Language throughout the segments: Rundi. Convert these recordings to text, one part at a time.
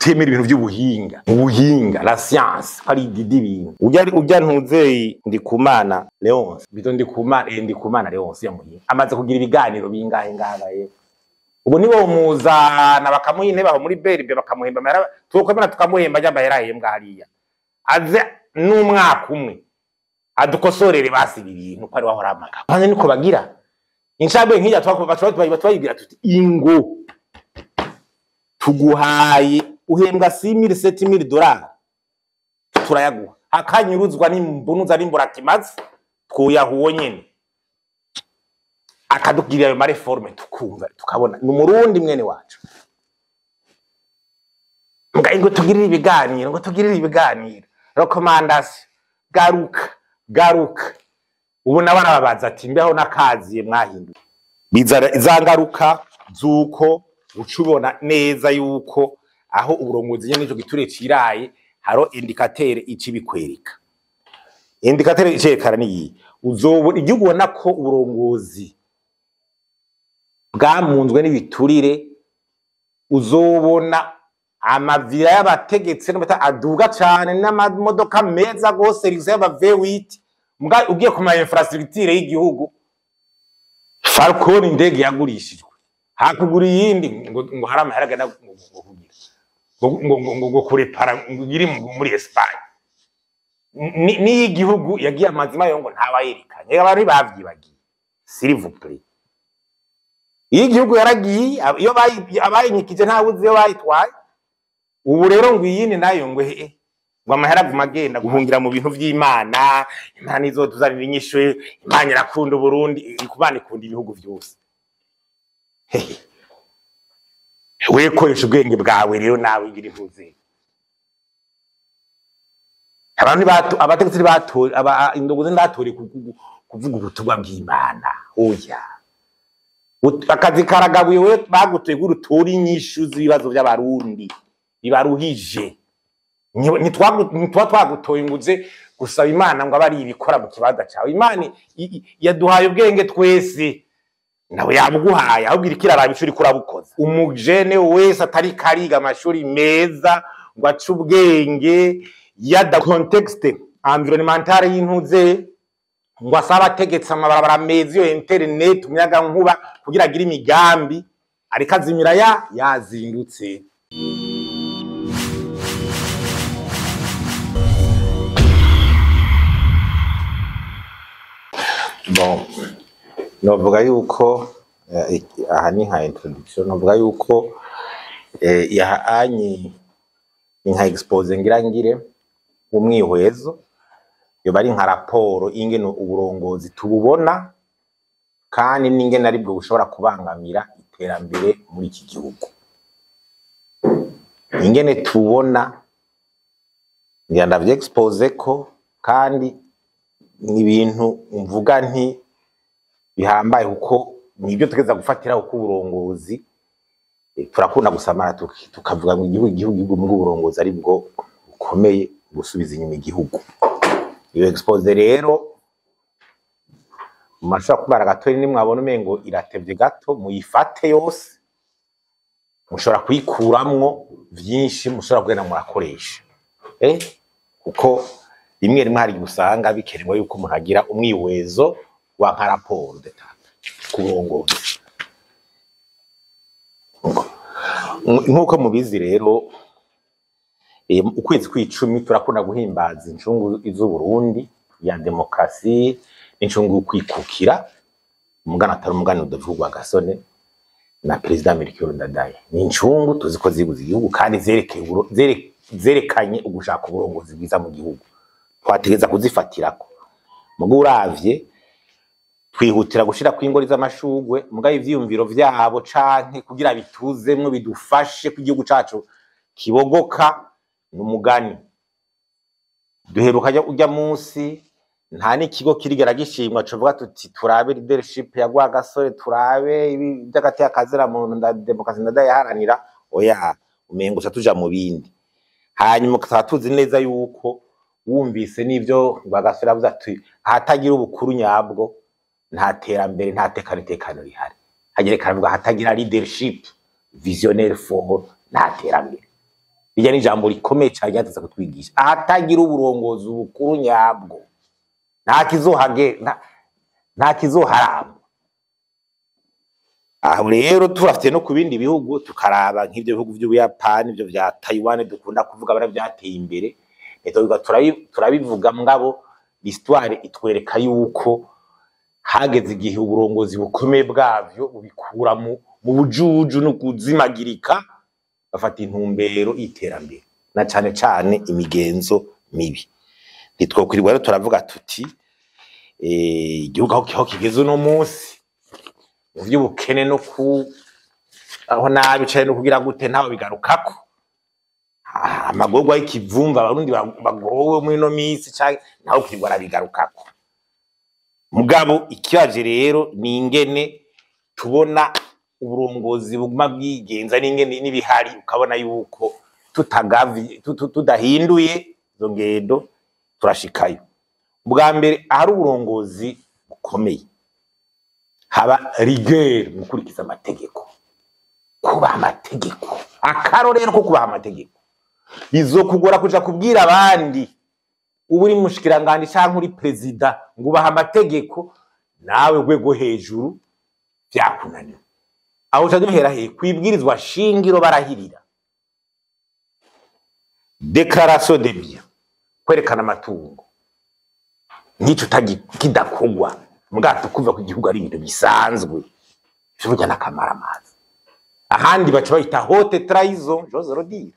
Kutemera ibintu by'ubuhinga, ubuhinga, la science, ko ari igidi ibintu. Ujya ntuzeye Ndikumana Leonce, bito Ndikumana, Ndikumana Leonce ya muhinga. Amaze kugira ibiganiro bingahe ngaha. Ubu nibo muzana bakamuha intebe aho muri BRB, bakamuhemba amahera, tukomera tukamuhemba ajya amahera ahembwa hariya. Aze n'umwaka umwe adukosorere basi ibi bintu ko ari wahora amagabo. Kandi niko bagira. Incabwe nk'ijya twakubaka twayibwira tuti ingo tuguhaye uhembwa 6000 7000 dollars, turayaguha, hakanyuruzwa n'imbunuza n'imburakimazi, twoyahuwo nyene akadugirira ayo ma réformes, tukumva tukabona ni Umurundi mwene wacu. Mbwa ngo tugirire ibiganiro, ngo tugirire ibiganiro, recommandation, garuka garuka. Ubu nabo arababaza ati mbeho nakaziye mwahinduye. Biza za ngaruka z'uko uca ubona neza yuko aho uburongozi nyene nico giture ciraye. Haro indicateur ici bikwereka, indicateur icerekana niyi uzobona igihugu ubona ko uburongozi bwamunzwe n'ibiturire. Uzobona amavira y'abategetsi n'amata aduga cane n'amamodoka meza gose rize y'aba V8, mbwa ugiye ku ma infrastructure y'igihugu, Falcon indege yagurishijwe, hakugura iyindi ngo hari amahera agenda ngo kugira ngo kurepara ngo iri muri Espagne. Niyo igihugu yagiye amazima yo ngo ntawayerekanye, abantu ntibavyibagiye, s'il vous plaît. Iyo igihugu yaragiye, iyo abayinyikije ntawe uzi iyo bayitwaye. Ubu rero ngo iyindi nayo ngo he ngo amahera aguma agenda guhungira mu bintu vy'Imana. Imana izotuzanira inyishu, Imana irakunda Uburundi, Imana ikunda ibihugu vyose. Hehe, we koresha ubwenge bwawe rero nawe igira impuze. Abantu abategetsi ntibatora indongozi ntibatore kuvuga ubutumwa bw'Imana, oya. Akazi karagabuye, we bagutoye ngo utore inyishu z'ibibazo by'Abarundi bibaruhije. Ntituba twagutoye ngo uze gusaba Imana ngo abe ari ibikora mu kibanza cawe. Imana yaduhaye ubwenge twese, nawe yabuguhaye, ahubwo iriko iraraba ico uriko urabukoza. Umujene wese atari kariga amashuri meza ngo ace ubwenge yada contexte environnementale y'intuze, ngo asabe ategetse amabarabara meza, iyo internet, umuyaga nkuba, kugira agire imigambi, ariko azimira ya yazindutse. Bon, novuga yuko aha ni nka introduction, novuga yuko yahanyi ni nka exposé ngira ngire umwihwezo, yoba ari nka raporo ingene uburongozi tububona kandi n'ingene aribwo bushobora kubangamira iterambere muri iki gihugu. Ingene tubona ngira ndavye expose ko, kandi ni ibintu mvuga nti bihambaye, kuko nibyo tugeza gufatira uko uburongozi. Turakunda gusamara tukavuga ngo igihugu, igihugu, igihugu, mu uburongozi ari bwo bukomeye gusubiza inyuma igihugu. Iyo exposé rero mashobora kubara gato, nimwabona umengo iratevye gato, muyifate yose, mushobora kuyikuramwo vyinshi mushobora kugenda murakoresha, kuko rimwe rimwe hari igihe usanga bikenewe yuko umuntu agira umwihwezo wa nka rapport d'étape ku burongozi. Nk'uko mubizi rero, ukwezi kw'icumi turakunda guhimbaza incungu z'Uburundi ya demokarasi n'incungu yo kwikukira, umugani atari umugani udavugwa gasone na Perezida Melchior Ndadaye. Ni incungu tuzi ko ziguze igihugu kandi zerekeye zerekanye ugushaka uburongozi bwiza mu gihugu, twategeza kuzifatirako. Mugo uravye twihutira gushira kw'ingori z'amashugwe, mugabo ivyiyumviro vyabo canke kugira bituzemwo bidufashe ko igihugu cacu kibogoka n'umugani duheruka ujya munsi. Nta n'ikigo kirigera gishimwa covuga tuti turabe leadership ya Rwagasore, turabe ibi by'agateka kazira muntu nda demokarasi ndadayaharanira. Oya, umengo uca tuja mu bindi. Hanyuma tukaba tuzi neza yuko wumvise n'ivyo Rwagasore avuze ati ahatagira ubukuru nyabwo nta terambere, nta tekano, itekano rihari. Hagereka aravuga ahatagira leadership visionnaire fort nta terambere. Irya ni ijambo rikomeye cyane ryateza kutwigisha. Ahatagira uburongozi bukuru nyabwo, nta kizohage, nta kizoharamba. Aho rero turafite no ku bindi bihugu, tukaraba nk'ivyo bihugu vy'Ubuyapani, ivyo vya Taiwan dukunda kuvuga bara vyateye imbere. Rero turabivuga, mugabo l'histoire itwereka yuko hageze igihe uburongozi bukomeye bwavyo bubikura mu bujuju no kuzimagirika, bafata intumbero y'iterambere na cane cane imigenzo mibi. Ntitwokwirirwa rero turavuga tuti igihugu aho kigeze uno munsi mu vy'ubukene no ku aho nabi cane no kugira gute, ntaho bigarukako. Amagorwa y'ikivumva Abarundi bagowe muri ino minsi canke ntaho kwirirwa arabigarukako. Mugabo ikibaje rero ni ingene tubona uburongozi buguma bwigenza, n'ingene n'ibihari, ukabona yuko tutagavye, tudahinduye izo ngendo turashikayo. Bwa mbere, ahari uburongozi bukomeye haba rigueur mu gukurikiza amategeko, kubaha amategeko. Akarorero ko kubaha amategeko, bizokugora kuja kubwira abandi uba uri mushikiranganje canke uri perezida ngo ubaha amategeko, nawe rwego hejuru vyakunaniwe. Aho uca duhera he? Kwibwirizwa shingiro barahirira, déclaration de biens, kwerekana amatungo, nk'ico kidakogwa mbwato kuva ku gihugu ari ibintu bisanzwe, burya n'akamaramaza. Ahandi baca bayita haute trahison, j'ose le dire,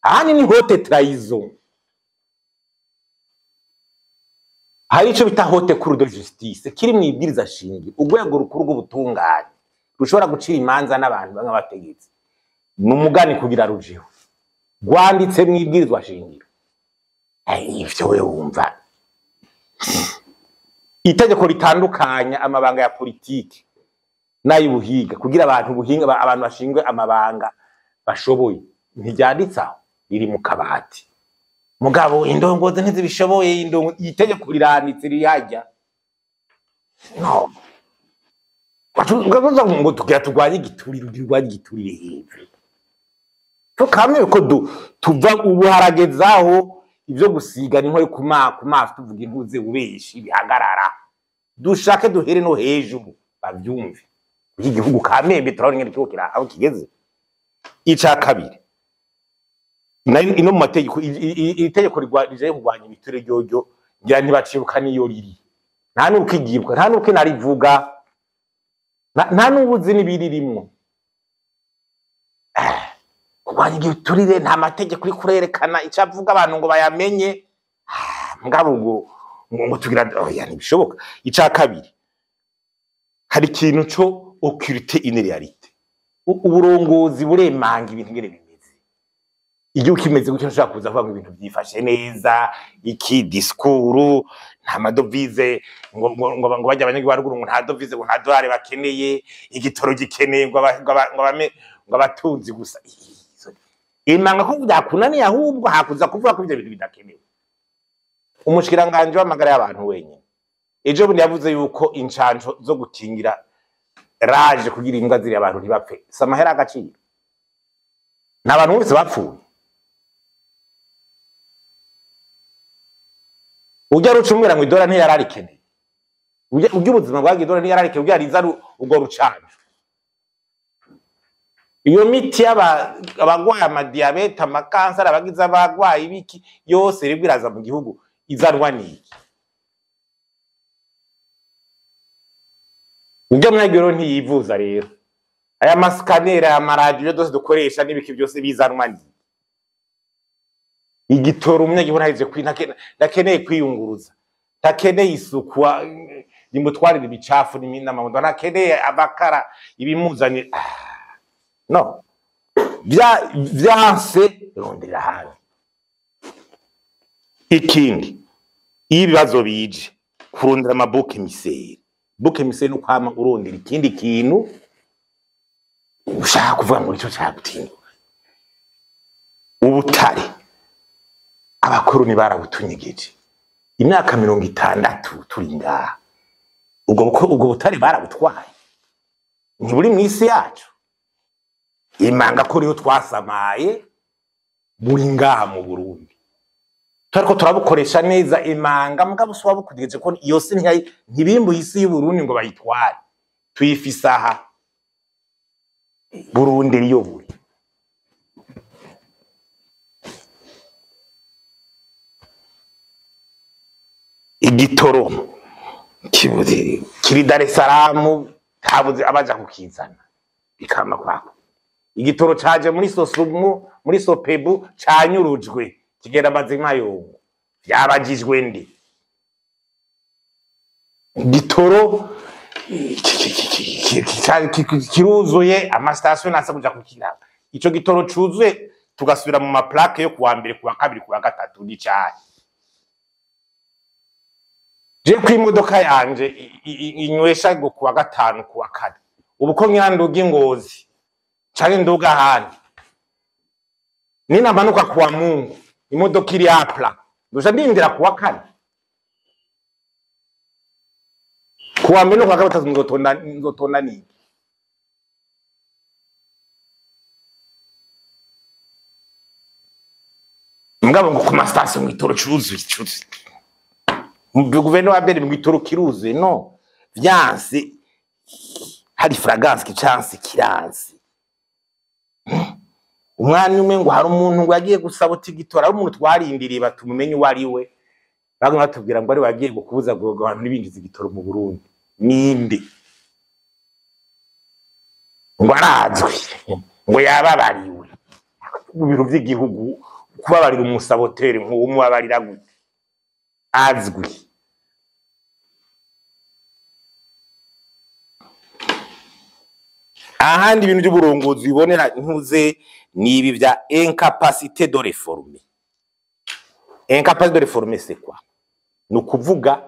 ahandi ni haute trahison. Hari ico bita haute cour de justice kiri mu ibwiriza shingiro, urwego rukuru rw'ubutungane rushobora gucira imanza n'abantu bamwe bategetse, ni umugani kugira rujeho, rwanditse mu ibwirizwa shingiro. Ivyo we wumva itegeko ritandukanya amabanga ya politiki n'ay'ubuhinga, kugira abantu buhinga, abantu bashingwe amabanga bashoboye, ntiryanditse aho, riri mu kabati. Mugabo indongozi ntizibishoboye, itegeko riranditse ririhajya. No Bavuga ngo tugira turwanye igiturire, turwanye igiturire hejuru tukamye ko tuva ubu haragezaho ivyo gusigana inkore ku maso tuvuga intuze ubeshi bihagarara, dushake duhere no hejuru bavyumve. Iki gihugu kamembe turabona ingene kiriko aho kigeze. Ica kabiri, ino mu mategeko, itegeko rije kurwanya imiturire ryoryo ngira ntibacibuka niyo riri, nta nuko igibwa, nta nuko inarivuga, nta n'ubuzi n'ibiririmwo. Kurwanya igiturire nta mategeko uri kurerekana ico avuga abantu ngo bayamenye. Mugabo ngo tugira oya ntibishoboka. Ica kabiri, hari ikintu co occulter une réalité. Uburongozi buremanga ibintu ngene bimeze. Igihugu kimeze gutyo ntushobora kuza kuvuga ngo ibintu vyifashe neza, iki discours nta ma devises, ngo bajya abanyagihugu haruguru ngo nta devise, ngo nta dolari bakeneye, igitoro gikeneye ngo abatunzi gusa. Imanga ko byakunaniye, ahubwo hakuza kuvuga ko ivyo bintu bidakenewe. Umushikiranganje w'amagara y'abantu wenyine ejo bundi yavuze yuko incanco zo gukingira rage kugira imbwa ziri abantu ntibapfe, si amahera agaciro, nta bantu bose bapfuye. Ujya rucumwira ngo idora ntiyararikeneye, ujya ubuzima bwagiye idora ntiyararikeneye, ujya riza urwo rucanco. Iyo miti abagwaye amadiyabete, amakanseri, abagize abagwaye ibiki yose ribwo iraza mu gihugu, izanwa n'iki? Ujya munyagihugu ntiyivuza rero, aya ma scanners, aya maradiyo yose dukoresha n'ibiki byose bizanwa n'iki? Igitoro umunyagihugu ntahejeje ntakeneye kwiyunguruza, ntakeneye isuku, nimutwarire ibicafu n'amamodoka, ntakeneye abakara ibimuzanye. No vyanse rondera hanze. Ikindi, iyo ibibazo bije kurondera ama boucs émissaires, bouc émissaire ni ukwama urondera ikindi kintu ushaka kuvuga ngo ico cagutinda. Ubutare abakoroni barabutunyegeje imyaka 60 turi ngaha, ubwo butare barabutwaye, ntiburi mw'isi yacu. Imanga ko rero twasamaye Buri ngaha mu Burundi turiko turabukoresha neza imanga, mugabo si wabukugeje ko iyo si ntibimbuye isi y'Uburundi ngo bayitware. Tuyifise aha Burundi riyo buri. Igitoro kiri Dar es Salaam, habuze abaja kukizana bikama kwako. Igitoro caje muri Sosumu, muri Sopebu, canyurujwe kigenda mazima yongo, vyabajijwe ndi. Igitoro kiruzuye amastation nasa kuja kukiraba. Ico gitoro cuzuye tugasubira mu maplaque yo kuwa mbere, kuwa kabiri, kuwa gatatu n'icayi. Je ku imodoka yanje inywesha ngo kuwa gatanu, kuwa kane, ubu ko nyiranduga ingozi canke nduga ahandi, ninamanuka kuwa Mungu imodoka iri apla, ndoja ndindira kuwa kane, kuwa mbere no kuwa gatatu nzotonda niki? Mugabo ngo ku masitasiyo ngo igitoro cuzuye, cuzuye. Guverinoma ya mbere ngo igitoro kiruzuye, no vyanse hari fragrance kicanse kiranse. Umwanya umwe ngo hari umuntu ngo yagiye gusaba igitoro, ari umuntu twarindiriye batumumenye uwo ari we, baguma batubwira ngo ari wagiye gukubuza abantu ntibinjize igitoro mu Burundi. Ninde ngo arazwi ngo yababariwe mu biro vy'igihugu? Kubabarira umusaboteri nk'uwo umubabarira gute? Azwi. Ahandi ibintu by'uburongozi bibonera ntuze ni ibi vya incapacité de réformer. Incapacité de réformer, c'est quoi? Ni ukuvuga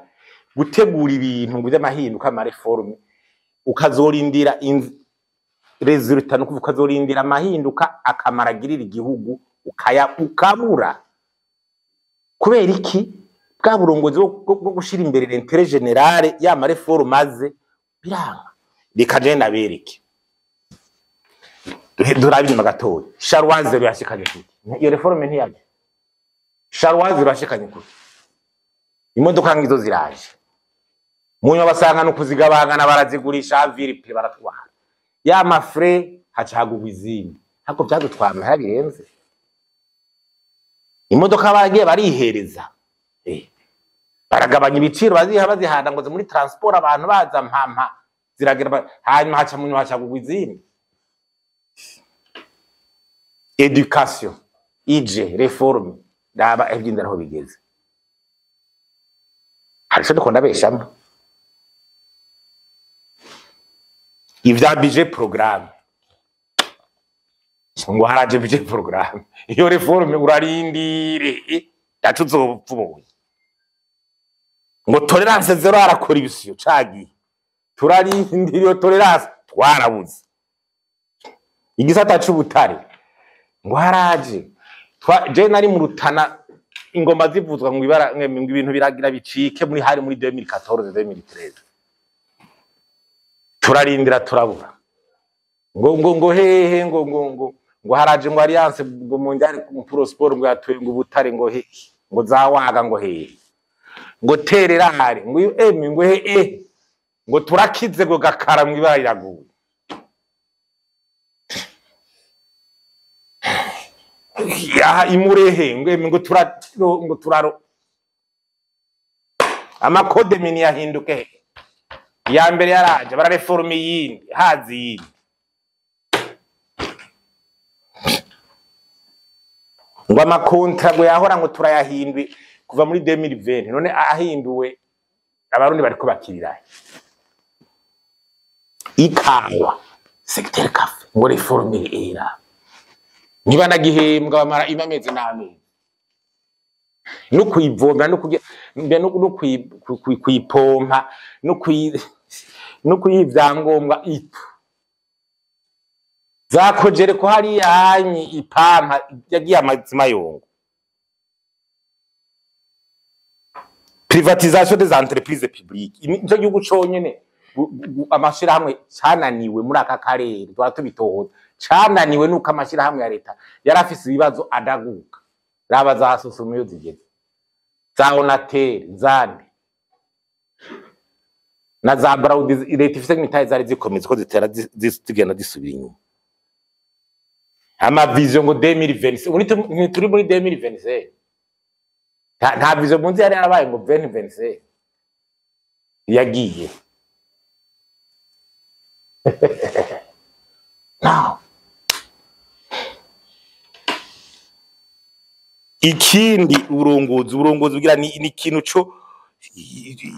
gutegura ibintu ngo by'amahinduka, amaréformes, ukazorindira résultat, ni ukuvuga ukazorindira amahinduka akamaro agirira igihugu ukaya ukabura. Kubera iki? Bwa burongozi bwo gushira imbere l'intérêt général, ya maréformes maze biranga. Reka je nabereke. Durabe inyuma gatoya. Charroi zéro yashikanye kuki? Iyo réforme ntiyaje. Charroi zéro yashikanye kuki? Imodoka ngizo ziraje, munyuma basanga no kuzigabangana, barazigurisha viripe, baratwara ya mafrais, haca hagugwa izindi. Hako byadutwara amahera birenze. Imodoka baragiye barihereza, baragabanya ibiciro, baziha bazihanda ngo muri transport abantu baza mpampa ziragira, hanyuma haca munyuma haca hagugwa izindi. Education ije réforme, raba iby'indero aho bigeze. Hari ico dukunda beshamo ivya budget programme, ngo haraje budget programme. Iyo réforme urarindire dacu uzopfuye. Ngo tolérance zéro à la corruption, cagiye turarindira iyo tolérance twarabuze. Igisata c'ubutare ngo haraje, je nari mu Rutana ingoma zivuzwa ngo ibara ngo ibintu biragira bicike muri hari muri 2014, 2013, turarindira turabura. Ngo hehe ngo haraje ngo alliance ngo mondiale pour sport ngo yatuye ngo ubutare ngo hehe ngo zawaga ngo hehe ngo terera hari ngo emi ngo he ngo turakize ngo gakara ngo ibara riraguye. Yaha imurehe ngo emi ngo tura ngo turaro amakode mini yahinduke. Ya mbere yaraje barareforme yindi, hazi yindi ngo amakontra ngo yahora ngo turayahindwe kuva muri 2020, none ahinduwe abarundi bariko bakirira. Ikawa, secteur café, ngo réforme era niba nagihembwa bamara imamezi n'amezi no kuyivomera no kugira no kuyipompa no kuyivyangombwa itu zakojere ko hariya hanyi ipampa yagiye amazima yongo. Privatisation des entreprises publiques, nico gihugu conyene amashirahamwe cananiwe muri aka karere twaba tubitohoza. Cananiwe nuko amashirahamwe ya leta yari afise ibibazo adaguka. Raba za Sosumo iyo zigeze, za Onatel, zande na za Brarudi, leta ifise imitahe zari zikomeza ko zitera zigenda zisubira inyuma. Ama vision ngo 2026, ubu ntituri muri 2026. Nta vision munzi yari yarabaye ngo 2026 yagiye. No. Ikindi uburongozi bugira ni ikintu co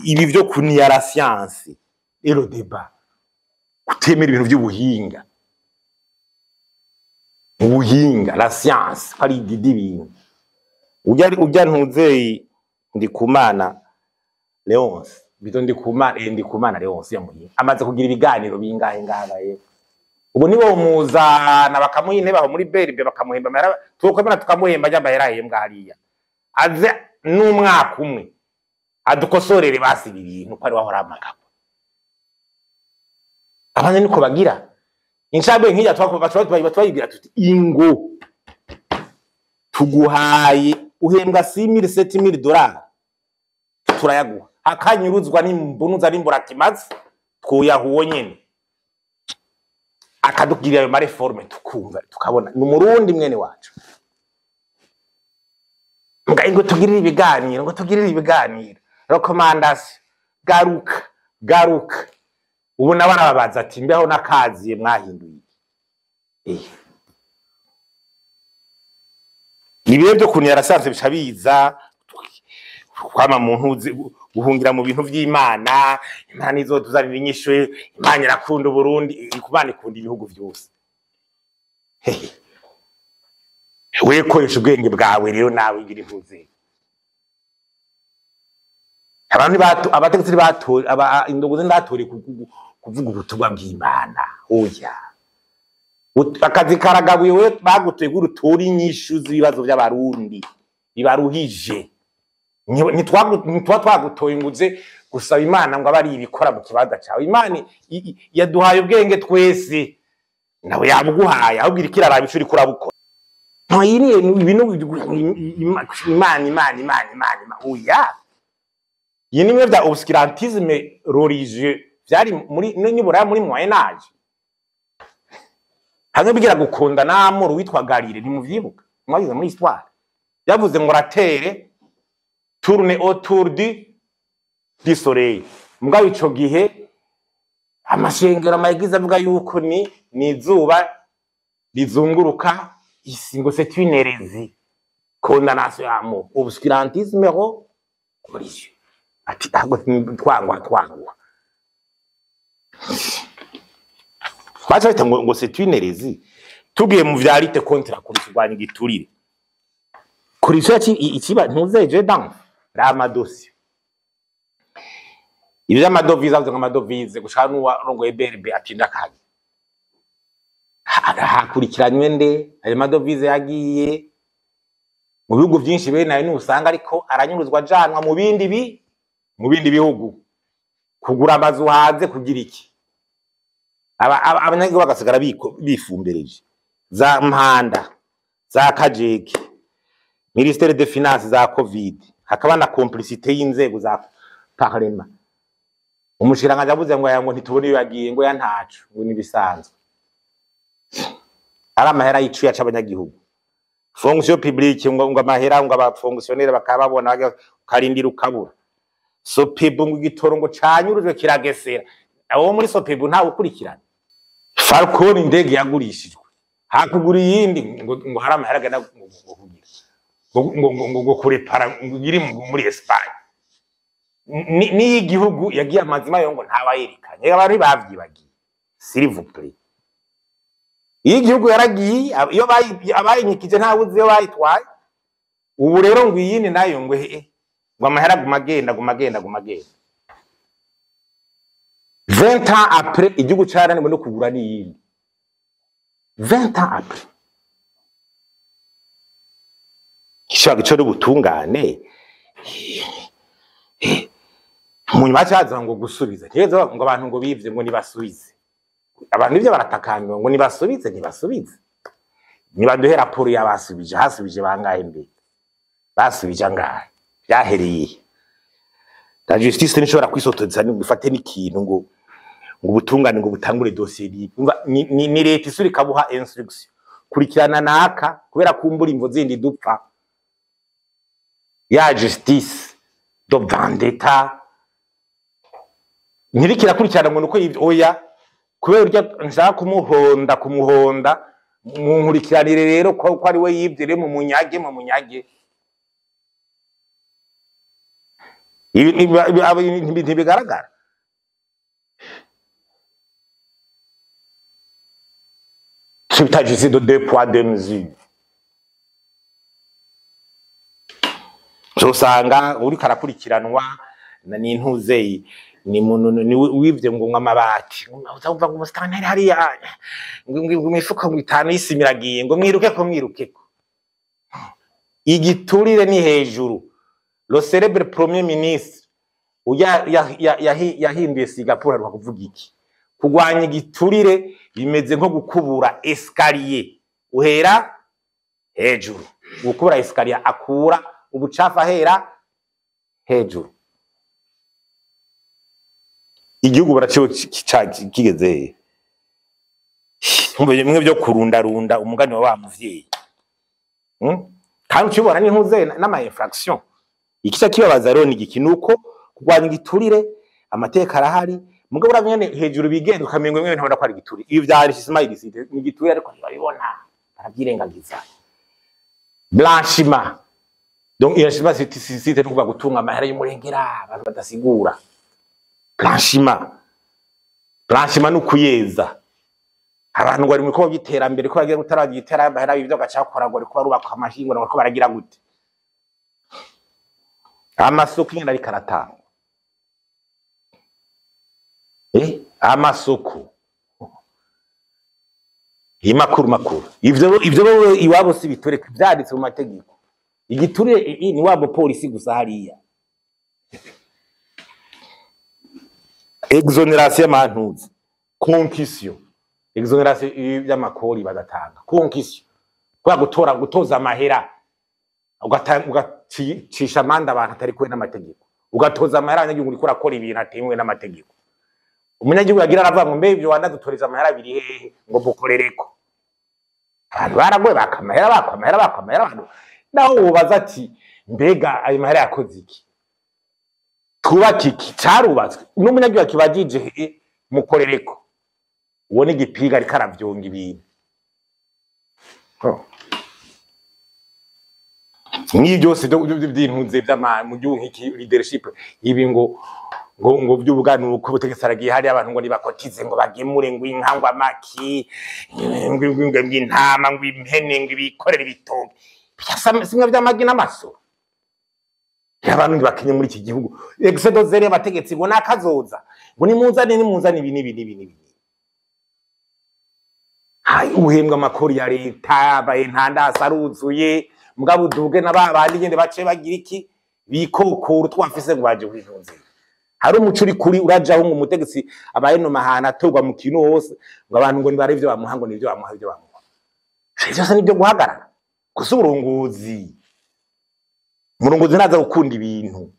ibi vyo kuniya la science et le débat, kutemera ibintu vy'ubuhinga, ubuhinga la science ko ari igidi ibintu. Ujya ntuzeye Ndikumana Leonce, bito Ndikumana, Ndikumana Leonce ya muhinga amaze kugira ibiganiro bingahe ngabaye. Ubu nibo muzana bakamuha intebe aho muri BRB, bakamuhemba amahera, tukwemera tukamuhemba ajya amahera ahembwa hariya, aze n'umwaka umwe adukosorere basi ibi bintu ko ari wahora amagabo. Abandi niko bagira incabwe nk'ijya twayibwira tuti ingo tuguhaye uhembwa 6000 7000 dollars turayaguha, akanyuruzwa n'imbunuza n'imburakimazi twoyahuwo nyene, akadugirira ayo mareforme tukumva tukabona ni umurundi mwene wacu. Mbwa ngo tugirire ibiganiro, ngo tugirire ibiganiro, recommandation, garuka garuka. Ubu nabo arababaza ati mbeho nakaziye mwahinduye iki? Ibihe byo kuntu yarasanzwe bica biza kwama mu ntuzi guhungira mu bintu vy'Imana, Imana izotuzanira inyishu, Imana irakunda Uburundi, Imana ikunda ibihugu vyose. We koresha ubwenge bwawe rero nawe igira impuze. Abantu abategetsi batora indongozi ndatore kuvuga ubutumwa bw'Imana. Oya. Akazi karagabuye, we bagutuye ngo uture inyishu z'ibibazo by'abarundi bibaruhije. Ntitwa twagutoye ngo uze gusaba Imana ngo abe ari ibikora mu kibanza cawe. Imana yaduhaye ubwenge twese, nawe yabuguhaye, ahubwo iriko iraraba ico uriko urabukora. No, iyi ni ibintu Imana, Imana, Imana, Imana, Imana. Oya. Iyi ni bimwe vya obscurantisme religieux vyari muri nibura muri Moyen Âge. Hamwe bigira gukunda n'amuru witwa Galilée, ntimuvyibuka? Mwagize muri histoire. Yavuze ngo la terre tourne autour du soleil. Mugabo ico gihe amashengero amayigize avuga yuko ni izuba rizunguruka isi, ngo c'est une hérésie. Condamnation à mort, obscurantisme religieux. Ati ntabwo twangwa twangwa. Baca bita ngo c'est une hérésie. Tugiye mu vya lutte contre la corruption, kurwanya igiturire. Corruption ikiba ntuzeje dans rama dossier. Ibyo amadovize avuze ngo amadovize gushaka n'uwarongoye BRB atinda kaje. Hakurikiranywe nde ayo madovize yagiye mu bihugu byinshi bene nayo nusanga ariko aranyuruzwa ajanwa mu bindi mu bindi bihugu kugura amazu hanze kugira iki, abanyagihugu bagasigara bifumbereje za Mpanda za Kajeke, ministère de finance za Covid, hakaba na complicité y'inzego za parlement. Umushiranganje avuze ngo aya ngo ntitubone iyo yagiye, ngo ya ntaco, ngo nibisanzwe ari amahera y'icuya c'abanyagihugu. Fonction publique ngo amahera ngo abafonctionnaire bakababona ukarindira ukabura. Sopebu ngo igitoro ngo canyurujwe kiragesera, abo muri Sopebu ntawe ukurikirana. Falcon indege yagurishijwe hakugura iyindi ngo hari amahera agenda ngo kugira ngo kurepara ngo iri muri Espagne. Ni igihugu yagiye amazima yo ngo ntabayerekanye, abantu bavyibagiye. S'il vous plaît. Iyo igihugu yaragiye, iyo abayinyikije ntawe uzi iyo bayitwaye. Ubu rero ngo iyindi nayo ngo ngo amahera aguma agenda, aguma agenda, aguma agenda. 20 ans après igihugu carananiwe no kugura n'iyindi. 20 ans après. Gishobora gico n'ubutungane. Mu nyuma caza ngo gusubiza. Ntiheza ngo abantu ngo bivye ngo nibasubize. Abantu ivyo baratakambira ngo nibasubize, nibasubize, nibaduhe raporo y'abasubije, hasubije bangahe, mbere basubije angahe, vyahereye. La justice ntishobora kwisotoza ngo ifate n'ikintu ngo ubutungane ngo butangure dosiye. Ni leta isura ikabuha instruction, kurikirana naka, kubera kumbura imvo zindi dupfa. Ya justice de vendetta ntirikirakurikirana ngo nuko yivyo, oya, kubera urya nshaka kumuhonda munkurikiranire rero ko ari we yivye, rero mu munyage, mu munyage. Ibi ntibigaragara. Bita justice de deux poids deux mesures. Usanga uriko arakurikiranwa na n'intuzeyi ni muntu ni wivye ngo amabati, uzumva ngo umusitanteri hariya ngo imifuko ngo itanu y'isima iragiye, ngo mwiruke ko, mwiruke ko. Igiturire ni hejuru. Le célèbre premier ministre yahinduye Singapore aruha kuvuga iki? Kurwanya igiturire bimeze nko gukubura escalier, uhera hejuru. Gukubura escalier, akura ubucafu ahera hejuru. Igihugu baraciwe kigeze he? Bimwe byo kurundarunda umugani wa muvyeyi. Kandi ukibona n'intuze n'ama infraction. Ikica kibabaza rero ni igiki? Nuko kurwanya igiturire amateka arahari, mugabo uravye nyene hejuru bigenda ukamengo bimwe ntabona ko ari igiturire. Ibi vya enrichissement illicite ni igiturire, ariko ntibabibona, barabyirengagiza. Blanchiment, donc enrichissement illicite ni ukuvuga gutunga amahera y'umurengera abantu badasigura. Blanchiment, blanchiment ni ukuyeza. Abantu ngo bari mu bikorwa by'iterambere, ko bagiye gutaragira iterambere, ibyo gacakora ngo ariko barubaka amashingo, ngo baragira gute, amasoko ingene ariko aratangwa, amasoko imakuru makuru, ivyo bo iwabo si bitureka, vyanditse mu mategeko. Igiturire ni wabo polisi gusa hariya. Exonération y'amantuzi, concussion, exonération y'amakori bagatanga, concussion kwa gutora, gutoza amahera, ugacisha amande abantu atari kumwe n'amategeko, ugatoza amahera abanyagihugu uriko urakora ibintu atemewe n'amategeko. Umunyagihugu yagira aravuga ngo mbe ivyo wanadutoreza amahera biri hehe ngo mukorereko? Abantu baragoye, baka amahera, baka amahera, baka amahera abantu. Naho wobaza ati mbega ayo mahera yakoze iki, twubake iki, carubatswe? N'umunyagihugu akibajije mukorereko, uwo ni igipiga ariko aravyonga ibintu. Nk'ibi byose by'intunze mu gihugu nk'iki, leadership ibi ngo by'ubuganuko, ubutegetsi aragiye hariya, abantu ngo nibakotize, ngo bagemure ngo inka, ngo amaki, ngo intama, ngo impene, ngo ibikorere ibitoki, simwe by'amagi n'amasoro. Abantu ntibakenye muri iki gihugu. Exode zere abategetsi ngo nakazoza, ngo nimunzane, nimunzane ibi n'ibi n'ibi n'ibi. Hai, uhembwa amakori ya leta, abaye ntandasi aruzuye, mugabo uduge na babandi nyene bace bagira iki, bikokora utwafise ngo baje kwivunza. Hari umuco uri kuri urajaho ngo umutegetsi abaye no mahana atorwa mu kintu hose, ngo abantu ngo nibare ivyo bamuha, ngo nivyo bamuha, ivyo bamuha. Ivyo byose nibyo guhagarara. Gusa uburongozi, umurongozi ntaza gukunda ibintu.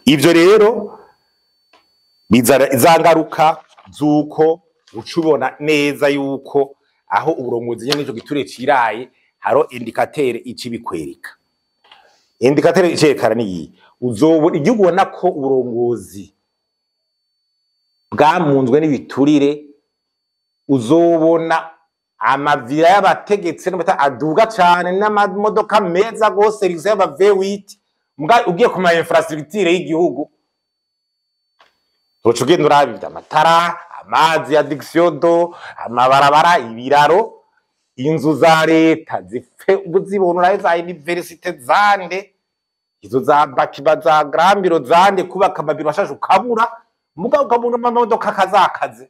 Ivyo rero bizana izangaruka zuko uca ubona neza yuko aho uburongozi nyene nico giture ciraye. Haro indicateur ici bikwereka. Indicateur icerekana ni uzobona igihugu ubona ko uburongozi bwamunzwe n'ibiturire. Uzobona amavira y'abategetsi n'amata aduga cane n'amamodoka meza gose rize y'aba V8, muga ugiye ku ma infrastructure y'igihugu, uca ugenda uraba ivyo amatara, amazi ya adduction d'eau, amabarabara, ibiraro, inzu za leta zipfe uzibona, urabe za université zande, izo za bakiba za grambiro zande, kubaka amabiro ashashe ukabura, muga ukabona amamodoka akazakaze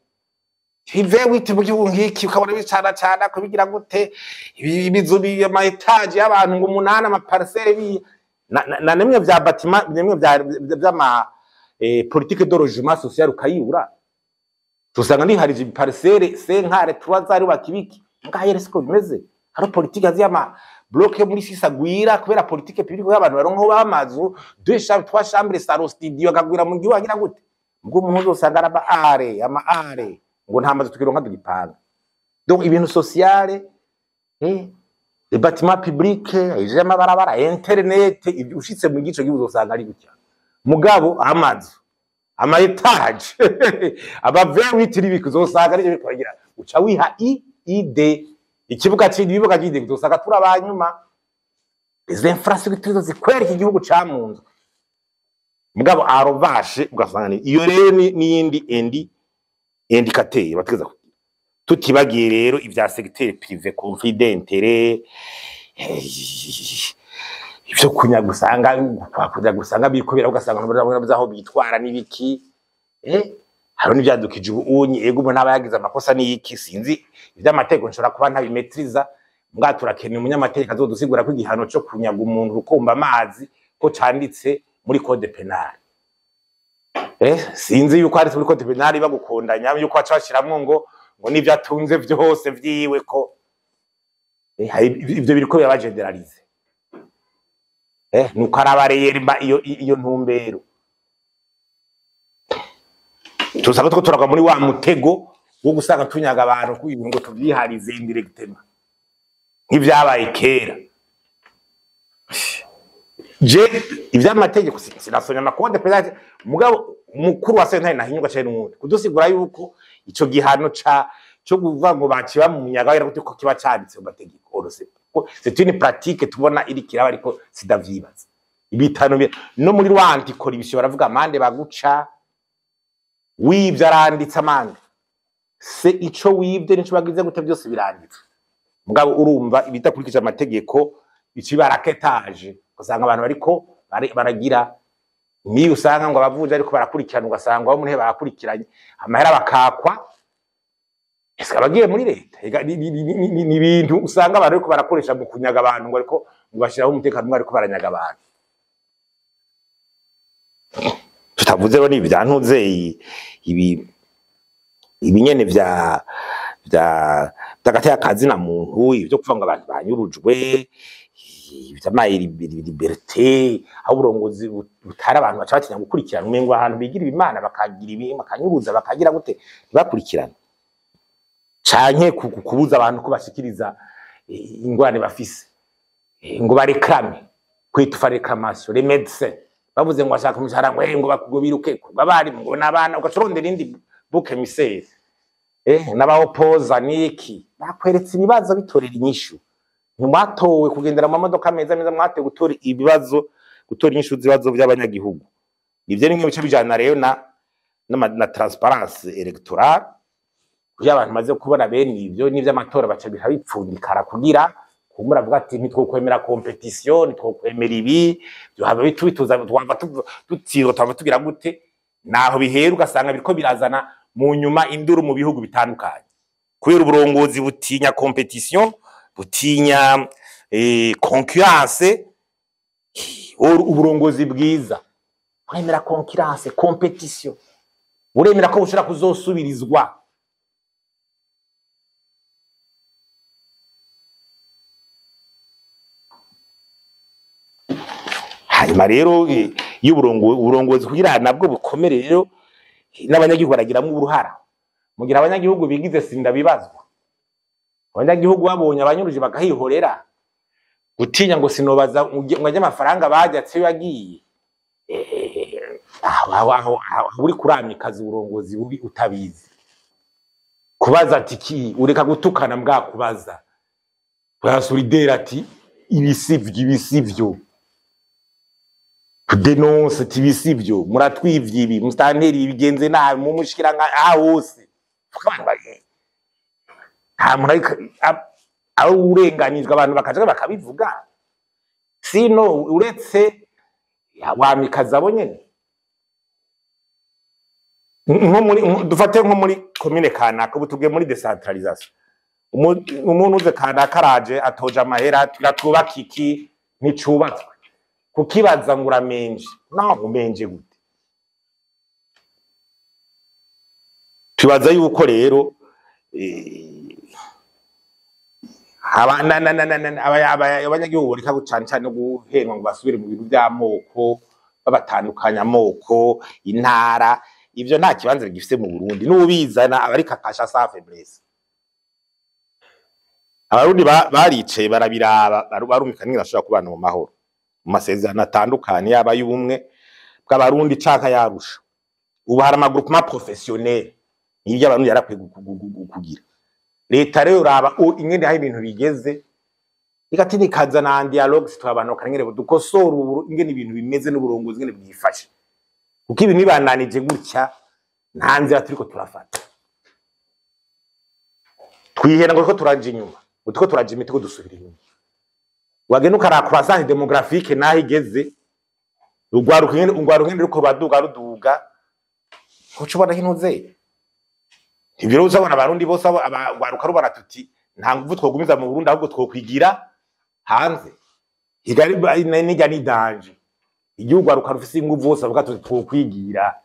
V8 mu gihugu nk'iki, ukabona bicana cana kubigira gute, ibizu ama étage y'abantu ngo umunani, ama parcelle bi Na nimwe vya bâtiment, nimwe vya vy'ama politique de logement social ukayibura. Tusanga niharije parcelle senkare turazari bakibiki ngaho siko bimeze. Hari politique y'ama bloc muri sisa gwira kubera politique publique y'abantu baronka bamazu deux chambres, trois chambres, salon, studio akagwira mu gihugu agira gute. Ubwo umuntu uzosanga araba are ama are ngo nta mazu tukironka tugipanga. Donc ibintu sociale, les bâtiments publics, amabarabara, internet, ushitse mu gice gihugu uzosanga ari gutya. Mugabo amazu, ama étage, aba V8 n'ibiki uzosanga ari byo bigira. Uca wiha i ide ikibuga c'indi, ibibuga c'indi uzosanga turabanyuma. Les infrastructures zikwereka igihugu camunzwe. Mugabo arovashe ugasanga ni iyo rero n'iyindi endi indicateur bategeza kugira. Tutibagiye rero ivya secteur privé, conflit d'intérêt, ivyo kunya gusanga kunya gusanga biriko bira, ugasanga baravuze aho bitwara n'ibiki, hariho n'ivyadukije ubu unye. Ego, umuntu aba yagize amakosa n'iki, sinzi ivy'amategeko, nshobora kuba ntabimetriza mbwa turakeneye umunyamategeko azodusigura ko igihano co kunyaga umuntu rukumba amazi ko canditse muri code pénal. Sinzi yuko ari muri code pénal bagukundanya yuko baca bashiramwo ngo n'ivyo atunze vyose vyiwe ko hari ivyo biriko biraba généralisé. Nuko araba reyerba iyo ntumbero tusanga two turagwa muri wa mutego wo gusanga tunyaga abantu ku ibintu ngo tuvyiharize indirectement nk'ivyabaye kera. Je ivy'amategeko sinasomye ama code pénal, mugabo umukuru wa sentare nahinyurwa cyane n'uwundi kudusigura yuko ico gihano ca cyo kuvuga ngo baciba mu munyaga wera ko kiba canditse mu mategeko. Orose ko c'est une pratique tubona iri kiraba, ariko sidavyibaza ibitano no muri loi anticorruption baravuga amande baguca wivye, aranditse amande se ico wivye nico bagize gute, byose biranditse. Mugabo urumva ibidakurikije amategeko ikiba racketage, ugasanga abantu bariko baragira niyo usanga ngo abavuja ariko barakurikirana, ugasanga abo muri barakurikiranye amahera bakakwa. Ese abagiye muri leta? Ega, ni ibintu usanga abantu ariko barakoresha mu kunyaga abantu ngo ariko ngo bashiraho umutekano umwe, ariko baranyaga abantu. Tutavuze rero ni ibyantuze ibi nyene vya vy'agateka kazina muntu, ibyo kuvuga ngo abantu banyurujwe, ivy'ama liberté, aho uburongozi butari abantu baca batinya gukurikirana, umengo ahantu bigira ibimana bakagira ibi, bakanyuruza, bakagira gute, ntibakurikirana, canke kubuza abantu ko bashikiriza ingorane bafise, ngo bareklame, kwitufa réclamation. Les médecins bavuze ngo bashaka umushahara, ngo ngo bakugobiruke abarimu ngo n'abana, ugaca urondera indi bouc émissaire, n'abaopoza niki bakweretse ibibazo bitorera inyishu. Ntimwatowe kugendera mu mamodoka meza meza, mwatowe gutora ibibazo, gutora inyishu z'ibibazo by'abanyagihugu. Nivyo nimwe bice bijana rero na transparence électorale, kugira abantu maze kubona bene ivyo n'ivy'amatora baca biha bipfundikara kugira kumura avuga ati ntitwokwemera compétition, ntitwokwemera ibi byohava bitubituza, twava dutsindwa, twava tugira gute. Naho bihera ugasanga biriko birazana mu nyuma induru mu bihugu bitandukanye kubera uburongozi butinya compétition, butinya concurrence. Uburongozi bwiza buremera concurrence, compétition, buremera ko bushobora kuzosubirizwa. Hanyuma rero iyo uburongozi kugira nabwo bukomere rero n'abanyagihugu baragiramo uruhara. Mugira abanyagihugu bigize sinda bibazwa, abanyagihugu babonye abanyuruje bakahihorera, gutinya ngo sinobaza ngo ajye amafaranga bajyatse yagiye. Aho uri kuramikaza uburongozi bubi utabizi. Kubaza ati ki ureka gutukana mbwa kubaza bwa ati ibi sivyo, ibi sivyo, kudenonse ati ibi sivyo, muratwivye ibi, mustanteri ibigenze nabi, mumushikira nka aha hose. Abantu nta muntu ariko aho urenganijwe abantu bakaja bakabivuga, sino uretse wamikaza abo nyene. Nko muri dufate nko muri komine kanaka, ubu tugiye muri décentralisation, umuntu uze kanaka araje atoje amahera, turatwubaka iki, nticubatswe. Kukibaza ngo uramenje, naho umenje gute? Tubaza yuko rero abanyagihugu boreka cane cane no guhendwa ngo basubire mu bintu vy'amoko, babatandukanya amoko, intara. Ivyo nta kibanza bigifise mu Burundi. N'ubizana aba ariko akasha sa faiblesse. Abarundi baricaye barabiraba, barumvikana ingene bashobora kubana mu mahoro, mu masezerano atandukanye, yaba y'ubumwe bw'Abarundi canke ay'Arusha. Ubu hari ama groupement professionnel, nivyo Abarundi yarakwiye kugira. Leta rero raba ingene aho ibintu bigeze, igati ikazana dialogue twabana ingene dukosora ubu ingene ibintu bimeze n'uburongozi ingene bwifashe. Kuko ibintu bibananije gutya, nta nzira turiko turafata. Twihera ngo ko turaja inyuma, ngo turiko turaja imitego dusubira inyuma. Wagenda ukaraba croissance démographique naho igeze, ugwaruka ingene ruriko ruraduga ruduga, uca ubona hintuze. Ivyo rero uzabona Abarundi bose abagwaruka rubara tuti nta nguvu twogumiza mu Burundi, ahubwo twokwigira hanze. Kigali nijya ni danger. Igihugu gwaruka rufise inguvu bose bavuga tuti twokwigira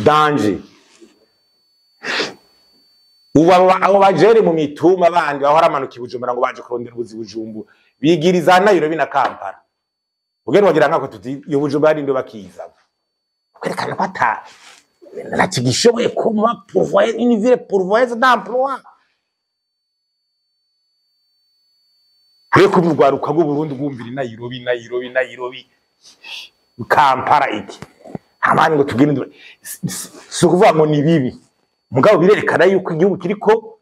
danger. Ubu abo bajere mu mitumba bandi bahora amanuka i Bujumbura ngo baje kurondera ubuzi Bujumbura, bigiriza Nairobi na Kampala. Ugenda wagira nkako tuti iyo Bujumbura ari ndo bakiza. Kwerekana ko ata ntakigishoboye kuba pourvoyer une ville pourvoyeuse d'emploi. Kure kumugwaruka rw'u Burundi rwumvira i Nairobi, Nairobi, Nairobi, Kampala iki. Hamani ngo tugende si ukuvuga ngo ni bibi. Mugabo birerekana yuko igihugu kiriko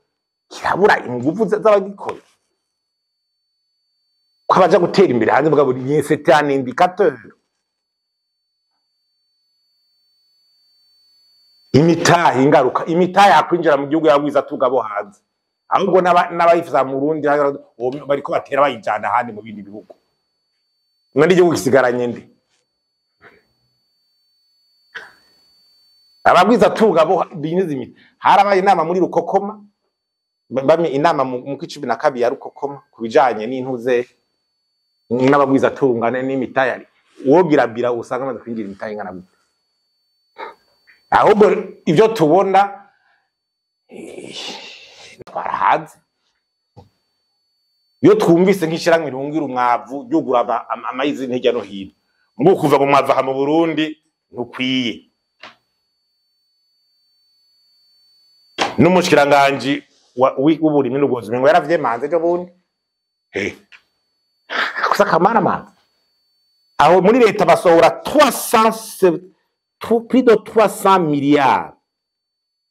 kirabura inguvu z'abagikora. Ko abaja gutera imbere hanze, mugabo ni c'est un indicateur. Imitahe ingaruka, imitahe yakwinjira mu gihugu yagwiza tugabo hanze. Ahubwo n'abayifuza mu Burundi bariko batera bayijana ahandi mu bindi bihugu. Mwende igihugu gisigaranye nde? Abagwiza tugabo binyuze imiti. Harabaye inama muri Rukokoma, bamwe inama mu 12 ya Rukokoma kubijanye n'intuze n'abagwiza tungane n'imitayari. Wogira bira usanga amaze kwinjira imitahe ingana gute. Ahubwo ivyo tubona twarahaze. Iyo twumvise nk'ishiramwe rirungira umwavu ryugura amayizi hirya no hino, ngo kuva mu mwavu aha mu Burundi ntukwiye. N'umushikiranganje w'uburimyi n'ubworozi ngo yaravyemanze ejo bundi. Gusa kamara manze. Aho muri leta basohora 300, plus de 300 milliards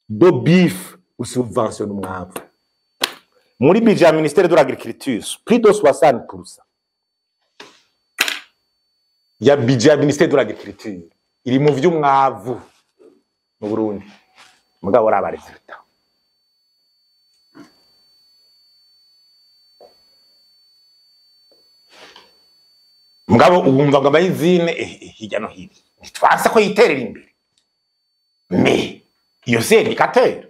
de bif ou subvention umwavu. Muri budget ya ministère de l'agriculture, plus de 60% ya budget ya ministère de l'agriculture iri mu vy'umwavu mu Burundi. Mugabo uraba resultat. Mugabo uwumva ngo abayizine hirya no hino. Ntitwanse ko yiterera imbere. Mais iyo c'est indicateur.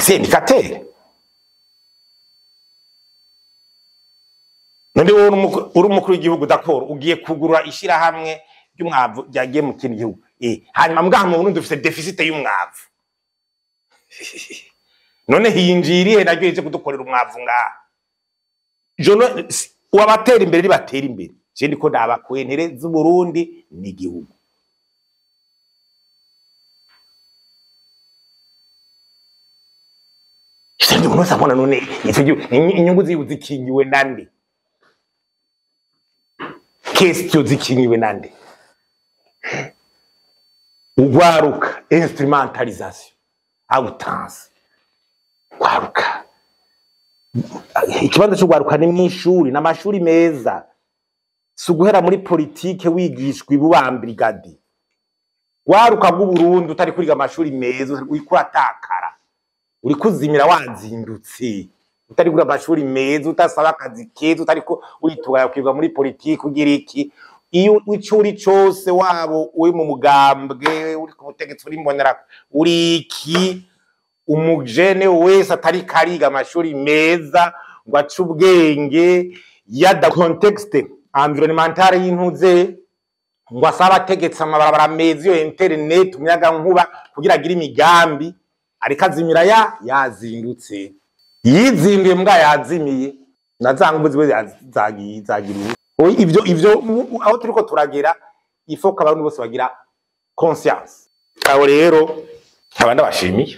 C'est indicateur. None wowe uri umukuru w'igihugu, d'accord, ugiye kugura ishirahamwe ry'umwavu ryagiye mu kindi gihugu. Hanyuma mbwa mu Burundi dufite deficit y'umwavu. None hinjiriye naryo ije kudukorera umwavu ngaha. Jono wabatera imbere ribatera imbere. Je ndiko ndaba kwentere z'u Burundi n'igihugu. Sindi umuntu abona none icyo gihugu inyungu ziwe zikingiwe nande? Question zikingiwe nande? Ugwaruka instrumentalisation outrance. Gwaruka. Ikibanza cyo gwaruka ni mwishuri n'amashuri meza. Si uguhera muri politike wigishwa ibubambrigadi. Gwaruka bw'u Burundi utari kuriga amashuri meza uriko uratakara. Uri kuzimira wazindutse. Utari kuriga amashuri meza utasaba akazi keza utariko witugaya kwibwa muri politike ugira iki. Iyo icuri cose wabo uri mu mugambwe uri ku butegetsi uri mbonera uri iki Umujene wese atari kariga amashuri meza ngo ace ubwenge yada contexte environnementale y'intuze, ngo asabe ategetse amabarabara meza, iyo internet, umuyagankuba, kugira agire imigambi, ariko azimira ya yazindutse, yizinduye mbwa yazimiye na za nguvu ziwe zagiye zagira ubu. Ivyo aho turiko turagera, il faut ko abantu bose bagira conscience. Aho rero nkaba ndabashimiye.